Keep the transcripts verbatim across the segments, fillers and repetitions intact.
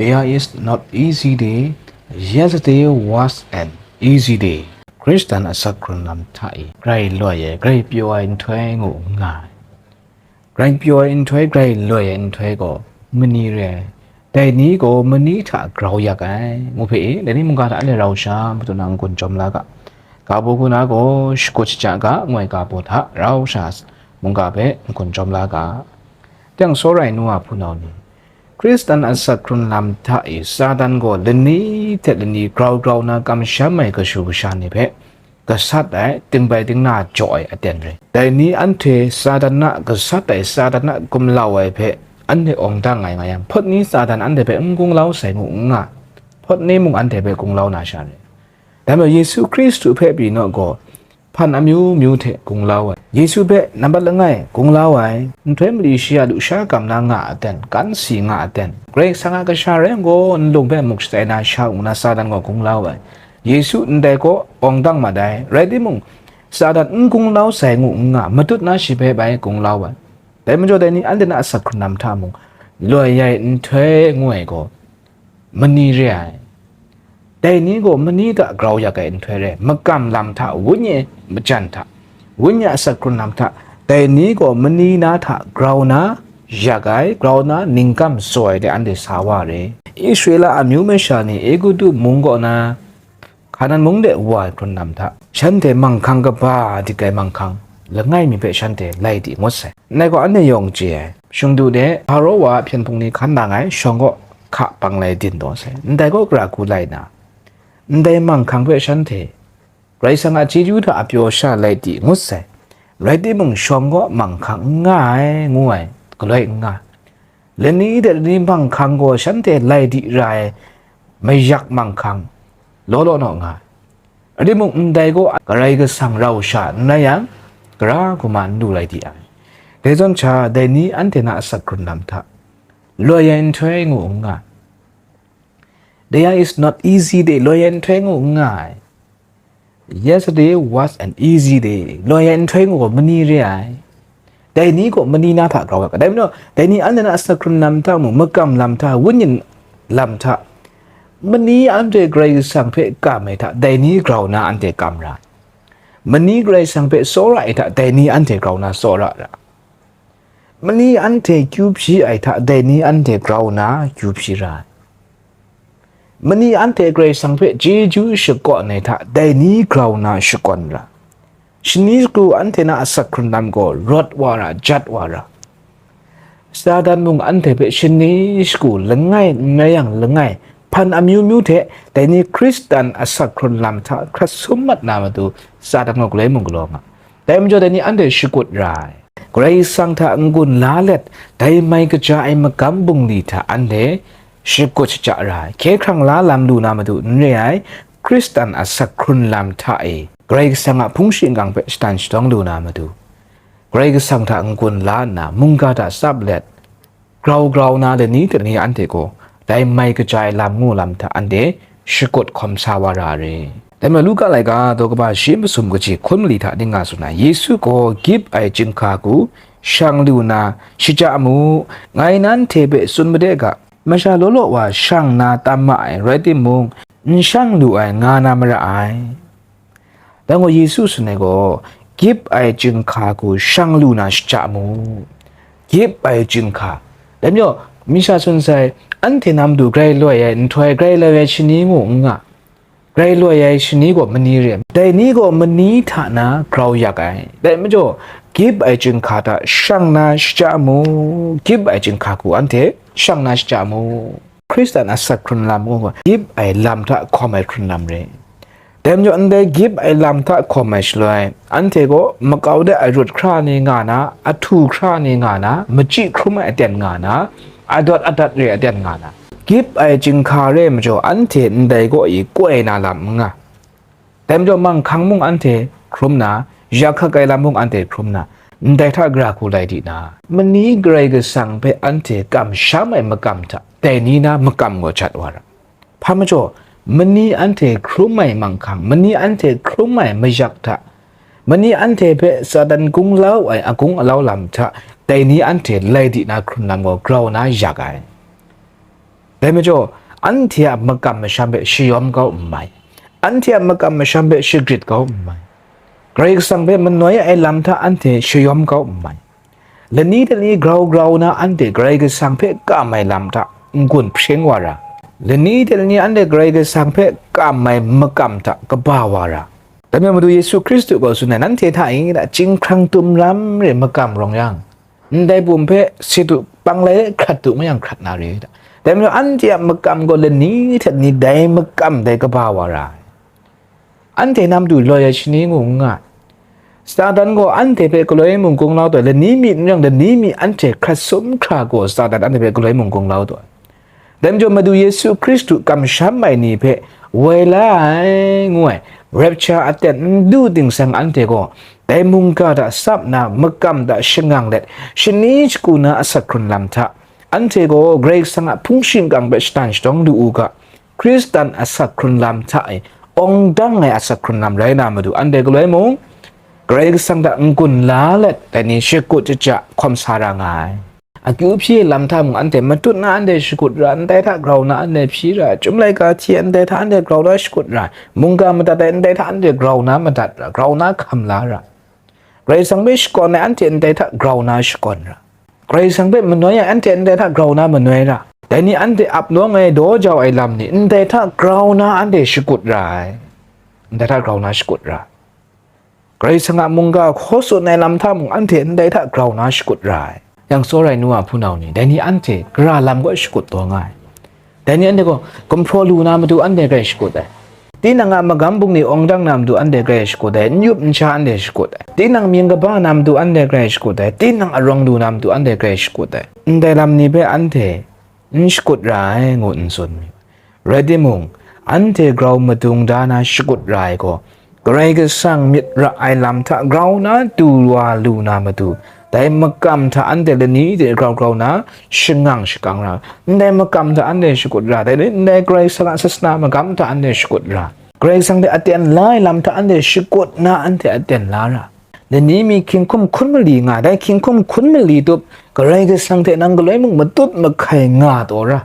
There is not easy day, yesterday was an easy day. Hkristan asak hkrun lam hta e grai loi ai, grai pyaw ai nhtoi ngu n nga ai. Grai pyaw ai nhtoi, grai loi ai nhtoi gaw mani re ai? Dai ni gaw mani hta grau yak ai, ngu hpe e, dai ni mungga hta anhte rau sha matu na n-gun chyawm la ga, ga baw hku na gaw shakut shaja ga, ngu ai ga baw hta rau sha mungga hpe n-gun chyawm la ga. Teng sawra ai nu wa hpunau ni, Hkristan asak hkrun lam hta e Satan gaw lani hte lani grau grau na kamsham ai kashu kasha ni hpe gasat ai, ting bai ting na jaw ai aten re. Dai ni anhte Satan a gasat ai, Satan a gumlau ai hpe anhte awng dang ai nga yang, hpawt ni Satan anhte hpe n gunglau sai ngu n nga, hpawt ni mung anhte hpe gunglau na sha re. Dai majaw Yesu Hkristu hpe pyi naw gaw, hpan amyu myu hte gunglau ai, Yesu hpe nambat langai gunglau ai, nhtoi mali shi a lusha gam na nga aten, kan si nga aten, Karai Kasang a kasha rai ngu gaw, nlung hpe muk shatai na sha ngu na Satan gaw gunglau ai, Yesu ndai gaw awng dang mat ai, rai timung, Satan n gunglau sai ngu n nga, matut na shi hpe bai gunglau ai. Dai majaw dai ni anhte na asak hkrun lam hta mung, loi ai nhtoi ngu ai gaw, mani re ai. Dai ni gaw mani hta grau yak ai nhtoi re, makam lam hta, Wenyi majan hta, Wenyi asak hkrun lam hta, dai ni gaw mani na hta grau na yak ai, grau na ningkam tsaw ai de anhte sa wa re. Israela amyu masha ni Egutu mung kaw na Hkanan mung de wa ai hkrun lam hta, shanhte manghkang kaba dik ai manghkang langai mi hpe shanhte lai di ngut sai. Ndai gaw anhte yawng chye ai, shingdu de Hparo wa a hpyen hpung ni hkan nang ai shawng kaw hka pang lai din taw sai. Ndai gaw gara hku lai na, ndai manghkang hpe shanhte Karai Kasang a chyeju hta a pyaw sha lai di ngut sai. Rai timung, shawng kaw manghkang n nga ai, ngu ai, galoi n nga. Lani de lani manghkang gaw shanhte lai di ra ai mayak manghkang law law naw nga ai. Rai timung, ndai gaw Karai Kasang rau sha n rai yang, gara hku ma n lu lai di ai. Dai zawn sha, dai ni anhte na asak hkrun lam hta, loi ai nhtoi ngu n nga ai. There is not easy day, loi ai nhtoi ngu n nga ai. Yesterday was an easy day. Loi ai nhtoi ngu gaw mani re ai. Dai ni gaw mani na hta grau ai. Dai majaw, dai ni anhte na asak hkrun lam hta mung, makam lam hta, wenyin lam hta, mani anhte Karai Kasang hpe kam ai hta, dai ni grau na anhte kam ra ai. Mani Karai Kasang hpe tsawra ai hta, dai ni anhte grau na tsawra ra ai. Mani anhte kyu hpyi ai hta, dai ni anhte grau na kyu hpyi ra ai. Mani anhte Karai Kasang hpe chyeju shakawn ai hta, dai ni grau na shakawn ra ai. Shani shagu anhte na asak hkrun lam gaw rawt wa ra, jat wa ra. Satan mung anhte hpe shani shagu langai n rai yang langai, hpan amyu myu hte dai ni Hkristan asak hkrun lam hta hkrat sum mat na matu, Satan gaw galoi mung galaw nga. Dai majaw dai ni anhte shakut ra ai. Karai Kasang hta n-gun la let, dai mai kaja ai magam bungli hta anhte shakut shaja ra ai. Hkye hkrang la lam lu na matu n re ai, Hkristan asak hkrun lam hta e Karai Kasang a hpung shingkang hpe shatan shadawng lu na matu, Karai Kasang hta n-gun la nna, mungga hta tsap let, grau grau na lani hte lani anhte gaw dai mai kaja ai lam ngu lam hta anhte shakut hkawm sa wa ra ai re. Dai majaw Luka laika daw kaba shi masum kaji hkun mali hta ning nga tsun ai, Yesu gaw gyip ai chyinghka hku shang lu na, "Shachya mu, ngai nanhte hpe tsun made ga, masha law law wa shang na tam ma ai, rai timung, n shang lu ai nga na mara ai." Dang gaw Yesu tsun ai gaw, "Gyip ai chyinghka hku shang lu na shachya mu." Gyip ai chyinghka. Dai majaw, masha tsun sai, anhte na matu grai loi ai nhtoi, grai loi ai shani ngu n nga. Grai loi ai shani gaw mani re ai. Dai ni gaw mani hta na grau yak ai. Dai majaw, gyip ai chyinghka hta shang na shachya mu. Gyip ai chyinghka hku anhte shang na shachya mu. Hkristan asak hkrun lam ngu gaw, gyip ai lam hta hkawm ai hkrun lam re. Dai majaw, ndai gyip ai lam hta hkawm ai shaloi, anhte gaw makau de arut hkra ni nga na, ahtu hkra ni nga na, machyi hkrum ai aten nga na, adawt adat re ai aten nga na, gyip ai chyinghka re ai majaw, anhte ndai gaw i koi na lam n nga. Dai majaw, manghkang mung anhte hkrum na, yak hkak ai lam mung anhte hkrum na, ndai hta gara hku lai di na, mani Karai Kasang hpe anhte kamsham ai makam hta, dai ni na makam gaw jat wa ra. Hpa majaw, mani anhte hkrum ai manghkang, mani anhte hkrum ai mayak hta, mani anhte hpe Satan gunglau ai agung alau lam hta, dai ni anhte lai di na hkrun lam gaw grau na yak ai. Dai majaw, anhte a makam masham hpe shayawm kau n mai, anhte a makam masham hpe shagrit kau n mai, Karai Kasang hpe manoi ai lam hta anhte shayawm kau n mai. Lani de lani grau grau na anhte Karai Kasang hpe kam ai lam hta n-gun hpring wa ra, lani de lani anhte Karai Kasang hpe kam ai makam hta kaba wa ra. Dai majaw Madu Yesu Hkristu gaw tsun ai, nanhte hta e da, chyinghkrang tum ram re makam rawng yang, ndai bum hpe sit u, panglai e hkrat u, mayang hkrat na re da. Dai majaw anhte a makam gaw lani hte lani dai makam dai kaba wa ra ai. Anhte na matu loi ai shani ngu n nga ai. Satan gaw anhte hpe galoi mung gunglau taw ai, lani mi n rai yang, lani mi anhte hkrat sum hkra gaw Satan anhte hpe galoi mung gunglau taw ai. Dai majaw Madu Yesu Hkristu kamsham ai ni hpe woi la ai, ngu ai, rapture aten n du ting seng anhte gaw dai mungga hta sap nna makam hta shangang let, shani shagu na asak hkrun lam hta, anhte gaw Karai Kasang a hpung shingkang hpe shatan shadawng lu u ga, Hkristan asak hkrun lam hta e awng dang ai asak hkrun lam rai na matu, anhte galoi mung Karai Kasang hta n-gun la let, dai ni shakut shaja hkawm sa ra nga ai. Akyu hpyi lam hta mung anhte matut na anhte shakut ra, ndai hta grau na anhte hpyi ra, chyum laika hti ai ndai hta anhte grau na shakut ra, mungga madat ai ndai hta anhte grau na madat ra, grau na hkam la ra. Karai Kasang hpe shakawn ai anhte ndai hta grau na shakawn ra. Karai Kasang hpe manoi ai anhte ndai hta grau na manoi ra. Dai ni anhte ap nawng ai, daw jau ai lam ni ndai hta grau na anhte shakut ra ai. Ndai hta grau na shakut ra. Karai Kasang a mungga hkaw tsun ai lam hta mung anhte ndai hta grau na shakut ra ai. Yang tsawra ai nu a hpunau ni, dai ni anhte gara lam kaw shakut taw nga ai. Dai ni anhte gaw gumhpraw lu na matu anhte grai shakut ai. Tinang a magam bungli awng dang na matu anhte grai shakut ai, n yup n sha anhte shakut ai. Tinang mying kaba na matu anhte grai shakut ai, tinang arawng lu na matu anhte grai shakut ai. Ndai lam ni hpe anhte n shakut ra ai, ngu n tsun mi. Rai timung, anhte grau madung da na shakut ra ai gaw, Karai Kasang myit ra ai lam hta grau na du wa lu na matu, dai makam hta anhte lani de grau grau na shangang shakang ra, ndai makam hta anhte shakut ra, dai ni ndai Karai Kasang a sasana magam hta anhte shakut ra, Karai Kasang hte aten la ai lam hta anhte shakut na anhte aten la ra. Lani mi hkying hkum hkun mali nga, dai hkying hkum hkun mali tup Karai Kasang hte nang galoi mung matut mahkai nga taw ra.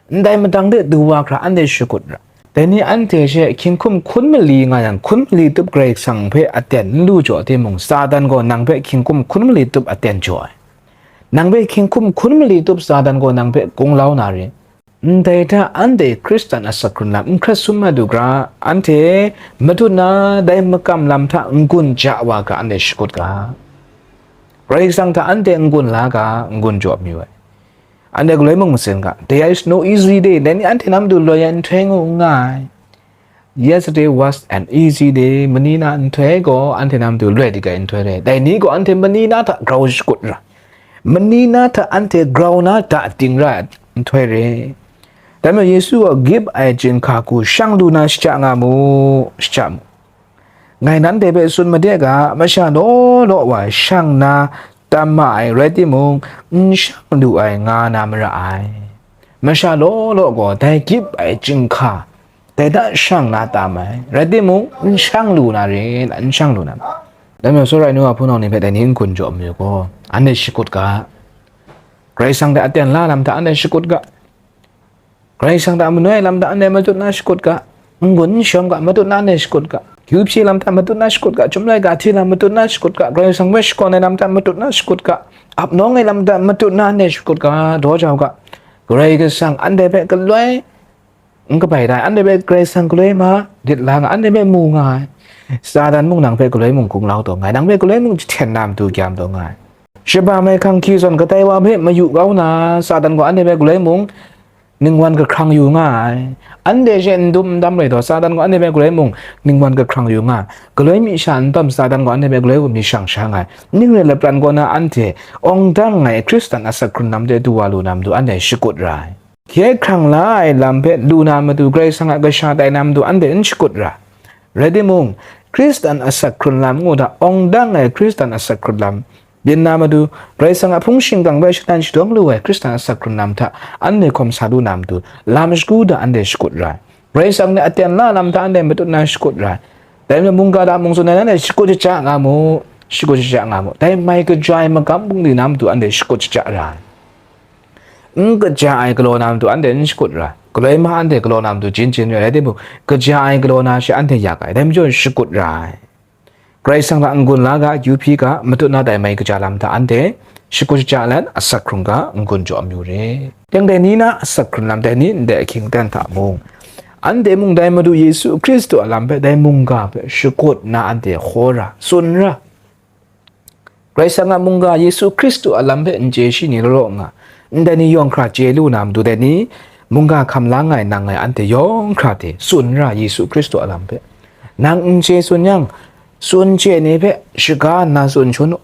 Ndai madang de du wa hkra anhte shakut ra. Dai ni anhte she hkying hkum hkun mali nga yang, hkun mali tup Karai Kasang hpe aten n lu jaw timung, Satan gaw nang hpe hkying hkum hkun mali tup aten jaw ai. Nang hpe hkying hkum hkun mali tup Satan gaw nang hpe gunglau na re. Ndai hta anhte Hkristan asak hkrun lam n hkrat sum mat u ga, anhte matut na dai makam lam hta n-gun ja wa ga, anhte shakut ga. Karai Kasang hta anhte n-gun la ga, n-gun jaw mayu ai. Anhte galoi mung masin ga, "There is no easy day." Dai ni anhte na matu loi ai nhtoi ngu n nga ai. "Yesterday was an easy day." Mani na nhtoi gaw anhte na matu loi dik ai nhtoi re. Dai ni gaw anhte mani na hta grau shakut ra, mani na hta anhte grau na da ting ra ai nhtoi re. Dai majaw Yesu gaw gyip ai chyinghka hku shang lu na shaja nga mu, shaja mu. Ngai nanhte hpe tsun made ga, masha law law wa shang na tam ma ai rai timung, n shang lu ai nga na mara ai. Masha law law gaw dai gyip ai chyinghka, dai hta shang na tam ai rai timung, n shang lu na re, n shang lu na. Dai majaw, tsawra ai nu a hpunau ni hpe dai ni n-gun jaw mayu gaw, anhte shakut ga. Karai Kasang hte aten la lam hta anhte shakut ga. Karai Kasang hta manoi ai lam hta anhte matut na shakut ga, n-gun n shawm ga, matut na anhte shakut ga, kyu hpyi lam hta matut na shakut ga, chyum laika hti lam matut na shakut ga, Karai Kasang hpe shakawn ai lam hta matut na shakut ga, ap nawng ai lam hta matut na anhte shakut ga, daw jau ga, Karai Kasang anhte hpe galoi n kabai da ai, anhte hpe Karai Kasang galoi ma dit la nga, anhte hpe mu nga ai. Satan mung nang hpe galoi mung gunglau taw nga ai, nang hpe galoi mung jahten na matu gyam taw nga ai. Shaba mai hkang hki zawn kadai wa hpe mayu kau na, Satan gaw anhte hpe galoi mung ningwan kahkrang yu nga ai. Anhte she n dum n dam rai taw, Satan gaw anhte hpe galoi mung ningwan kahkrang yu nga ai. Galoi mi sha n bam, Satan gaw anhte hpe galoi mung mi shang sha nga ai. Ning rai lapran kaw na anhte awng dang ai Hkristan asak hkrun lam de du wa lu na matu anhte shakut ra ai. Hkye hkrang la ai lam hpe lu na matu, Karai Kasang a kasha tai na matu anhte n shakut ra. Rai timung, Hkristan asak hkrun lam ngu hta, awng dang ai Hkristan asak hkrun lam byin na matu, Karai Kasang a hpung shingkang hpe shatan shadawng lu ai Hkristan asak hkrun lam hta anhte hkawm sa lu na matu, lam shagu hta anhte shakut ra ai. Karai Kasang ni aten la lam hta anhte matut na shakut ra ai. Dai majaw mungga hta mung tsun ai nanhte shakut shaja nga mu, shakut shaja nga mu. Dai mai kaja ai magam bungli na matu anhte shakut shaja ra ai. N kaja ai galaw na matu anhte n shakut ra ai. Galoi ma anhte galaw na matu jin jin re ai, rai timung, kaja ai galaw na she anhte yak ai, dai majaw shakut ra ai. Karai Kasang hta n-gun la ga, akyu hpyi ga, matut na tai mai kaja lam hta anhte shakut shaja let, asak hkrung ga, n-gun jaw amyu re. Teng dai ni na asak hkrun lam, dai ni ndai ahkying aten hta mung, anhte mung dai Madu Yesu Hkristu a lam hpe, dai mungga hpe shakut nna anhte hkaw ra, tsun ra. Karai Kasang a mungga Yesu Hkristu a lam hpe n chye shi ni law law nga, ndai ni yawng hkra chye lu na matu, dai ni mungga hkam la nga ai nang ngai anhte yawng hkra hte tsun ra, Yesu Hkristu a lam hpe. Nang n chye tsun yang, tsun chye ni hpe shaga nna tsun shangun u.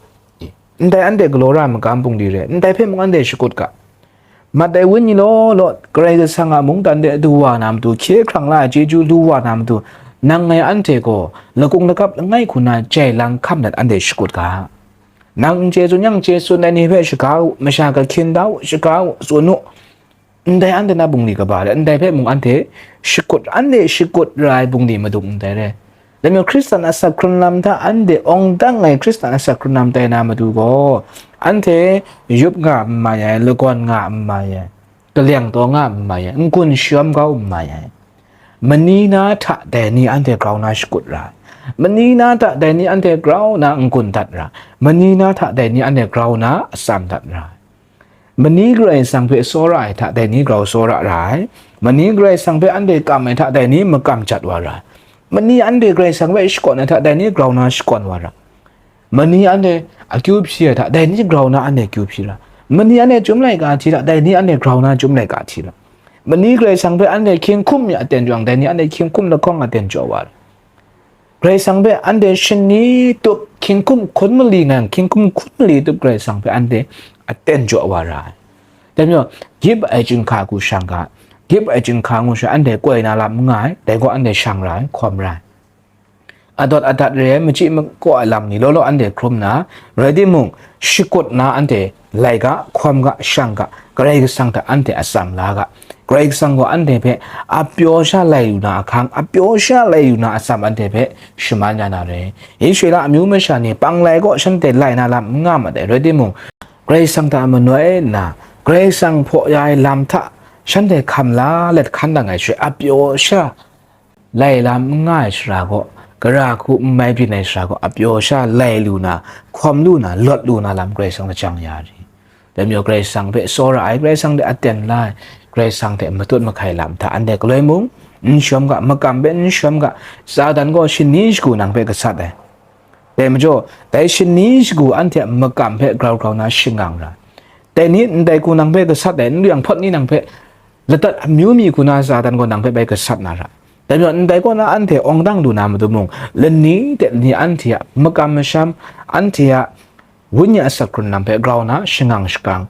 Ndai anhte galaw ra ai magam bungli re, ndai hpe mung anhte shakut ga. Mat ai wenyi law law, Karai Kasang a mungdan de du wa na matu, hkye hkrang la ai chyeju lu wa na matu, nang ngai anhte gaw lakung lakap langai hku na jai lang hkam dat anhte shakut ga. Nang n chye tsun yang, chye tsun ai ni hpe shaga u, masha kahkyin da u, shaga u, tsun u. Ndai anhte na bungli kaba re, ndai hpe mung anhte shakut, anhte shakut ra ai bungli madung ndai re. Dai majaw Hkristan asak hkrun lam hta anhte awng dang ai Hkristan asak hkrun lam tai na matu gaw, anhte yup nga n mai ai, lagawn nga n mai ai, kaleng taw nga n mai ai, n-gun shawm kau n mai ai. Mani na hta dai ni anhte grau na shakut ra ai. Mani na hta dai ni anhte grau na n-gun dat ra ai. Mani na hta dai ni anhte grau na atsam dat ra ai. Mani Karai Kasang hpe tsawra ai hta dai ni grau tsawra ra ai. Mani Karai Kasang hpe anhte kam ai hta dai ni makam jat wa ra ai. Mani anhte Karai Kasang hpe shakawn ai hta dai ni grau na shakawn wa ra ai. Mani anhte akyu hpyi ai hta dai ni grau na anhte akyu hpyi ra ai. Mani anhte chyum laika hti hta dai ni anhte grau na chyum laika hti ra ai. Mani Karai Kasang hpe anhte hkying hkum mi aten jang, dai ni anhte hkying hkum lahkawng aten jaw wa ra ai. Karai Kasang hpe anhte shani tup, hkying hkum hkun mali ngang, hkying hkum hkun mali tup Karai Kasang hpe anhte aten jaw wa ra ai. Dai majaw, gyip ai chyinghka hku shang ga, gyip ai chyinghka ngu sha anhte koi na lam n nga ai, dai gaw anhte shang ra ai, hkawm ra ai. Adawt adat re ai, machyi makaw ai lam ni law law anhte hkrum nna, rai timung, shakut nna anhte lai ga, hkawm ga, shang ga, Karai Kasang hta anhte atsam la ga, Karai Kasang gaw anhte hpe apyaw sha lai lu na ahkang, apyaw sha lai lu na atsam anhte hpe shaman ya na re. Israela amyu masha ni panglai kaw shanhte lai na lam n nga mat ai, rai timung, Karai Kasang hta manoi nna, Karai Kasang hpaw ya ai lam hta shanhte hkam la let hkan dang ai shaloi, apyaw sha lai lam n nga ai sara gaw, gara hku n mai byin ai sara gaw, apyaw sha lai lu na, hkawm lu na, lawt lu na lam Karai Kasang lajang ya ri. Dai majaw Karai Kasang hpe tsawra ai, Karai Kasang hte aten la ai, Karai Kasang hte matut mahkai lam hta anhte galoi mung n shawm ga, makam hpe n shawm ga, Satan gaw shani shagu nang hpe gasat ai. Dai majaw, dai shani shagu anhte a makam hpe grau grau na shangang ra ai. Dai ni ndai hku nang hpe gasat ai, n lu yang hpawt ni nang hpe ladat amyu myi hku na Satan gaw nang hpe bai gasat na ra ai. Dai majaw, ndai kaw na anhte awng dang lu na matu mung, lani hte lani anhte a makam masham, anhte a wenyi asak hkrun lam hpe grau na shangang shakang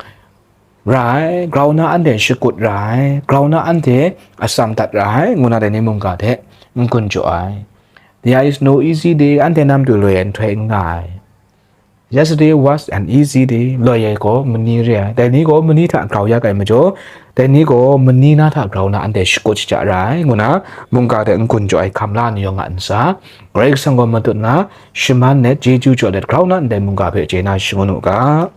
ra ai, grau na anhte shakut ra ai, grau na anhte atsam dat ra ai, ngu na dai ni mungga hte n-gun jaw ai. There is no easy day, anhte na matu loi ai nhtoi n nga ai. Yesterday was an easy day, loi ai gaw mani re ai, dai ni gaw mani hta grau yak ai majaw, dai ni gaw mani na hta grau na anhte shakut shaja ra ai, ngu na mungga hte n-gun jaw ai hkam la ni yawng a ntsa, Karai Kasang gaw matut na, shaman let, chyeju jaw let, grau na ndai mungga hpe chye na shangun u ga.